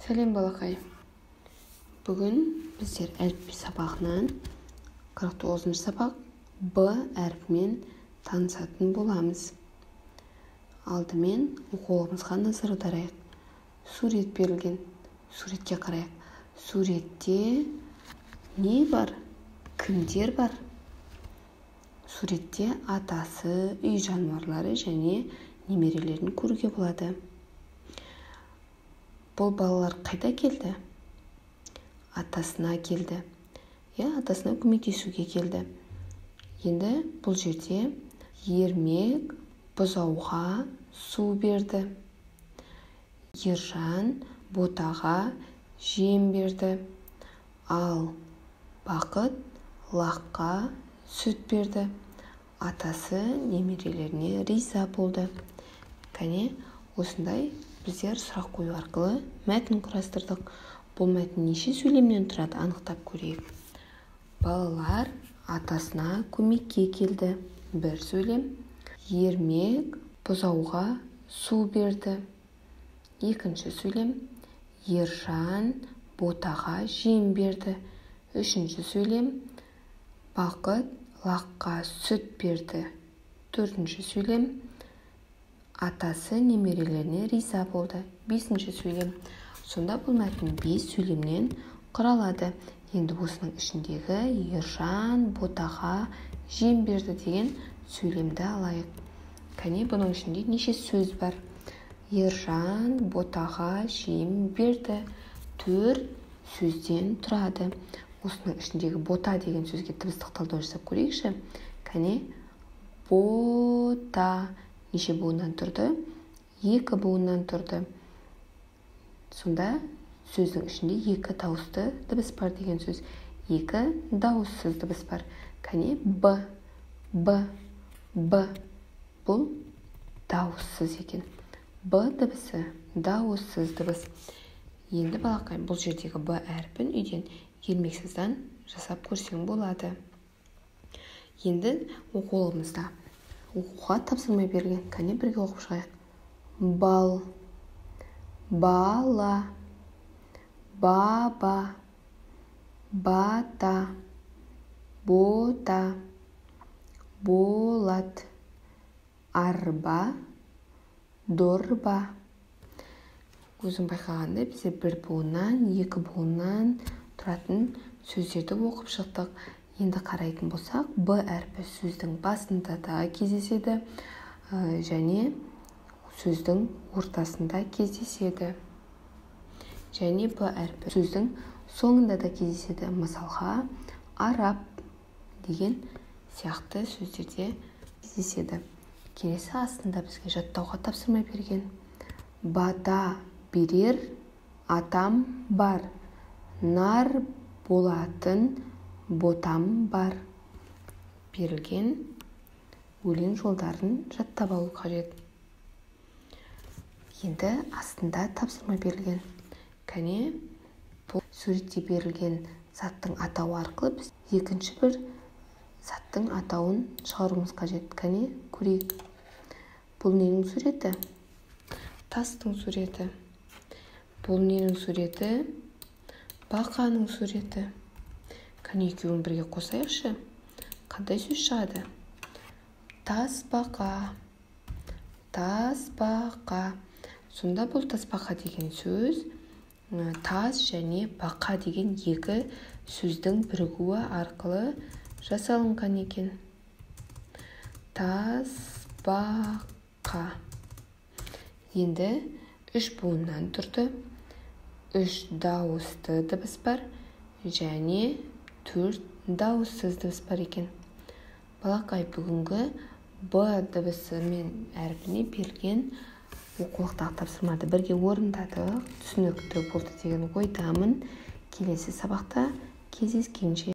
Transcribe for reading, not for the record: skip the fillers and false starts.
Сәлем, балақай! Бүгін біздер әліпби сабағынан 49-сабақ, Б әрпімен танысатын боламыз. Алдымен оқулығымызға назар аударайық. Сурет берілген. Суретке қарайық. Суретте не бар? Кімдер бар? Суретте атасы, үй жануарлары және немерелерін көруге болады. Бұл балалар қайда келді? Атасына келді. Иә, атасына көмектесуге келді. Енді бұл жерде Ермек бұзауға су берді. Ержан ботаға жем берді. Ал Бақыт лаққа сүт берді. Атасы немерелеріне риза болды. Кәне, осындай біздер сұрақ қою арқылы мәтін құрастырдық. Бұл мәтін неше сөйлемнен тұрады, анықтап көрейік. Балалар атасына көмекке келді. Бір сөйлем. Ермек бұзауға су берді. Екінші сөйлем. Ержан ботаға жем берді. Үшінші сөйлем. Бақыт лаққа сүт берді. Төртінші сөйлем. Атасы немерелеріне риза болды. Бесінші сөйлем. Сонда бұл мәтін 5 сөйлемнен құралады. Енді осының ішіндегі Ержан ботаға жем берді деген сөйлемді алайық. Кәне, бұның ішінде неше сөз бар? Ержан ботаға жем берді. 4 сөзден тұрады. Осының ішіндегі бота деген сөзге дыбыстық талдау жасап көрейікші. Кәне, бота неше буыннан тұрды? 2 буыннан тұрды. Сонда сөздің ішінде 2 дауысты дыбыс бар деген сөз. 2 дауыссыз дыбыс бар. Кәне, б, б, б. Бұл дауыссыз екен. Б дыбысы дауыссыз дыбыс. Енді, балақай, бұл жердегі б әрпін үйден ермексаздан жасап көрсең болады. Енді оқулығымызда оқуға тапсырма берілген. Кәне, бірге оқып шығайық. Бал, бала, баба, бата, бота, болат, арба, дорба. Өзің байқағандай, біздер бір буыннан, 2 буыннан тұратын сөздерді оқып шықтық. Енді қарайтын болсақ, Б әрпі сөздің басында да кездеседі және сөздің ортасында кездеседі. Және Б әрпі сөздің соңында да кездеседі. Мысалға, араб деген сияқты сөздерде кездеседі. Келесі астында бізге жаттауға тапсырма берген. Бата берер атам бар, нар болатын ботам бар. Берілген өлең жолдарын жаттап алу қажет. Енді астында тапсырма берілген. Кәне, бұл суретте берілген заттың атауы арқылы біз екінші бір заттың атауын шығаруымыз қажет. Кәне, көрейік. Бұл ненің суреті? Тастың суреті. Бұл ненің суреті? Бақаның суреті. Кәне, екеуін бірге қосайықшы. Қандай сөз шығады? Тасбақа. Тасбақа. Сонда бұл тасбақа деген сөз тас және бақа деген екі сөздің бірігуі арқылы жасалынған екен. Тасбақа. Енді 3 буыннан тұрды. 3 дауысты дыбыс бар және 4 дауыссыз дыбыс бар екен. Балақай, бүгінгі Б дыбысы мен әрпіне берілген оқулықтағы тапсырманы бірге орындадық. Түсінікті болды деген ойдамын. Келесі сабақта кездескенше.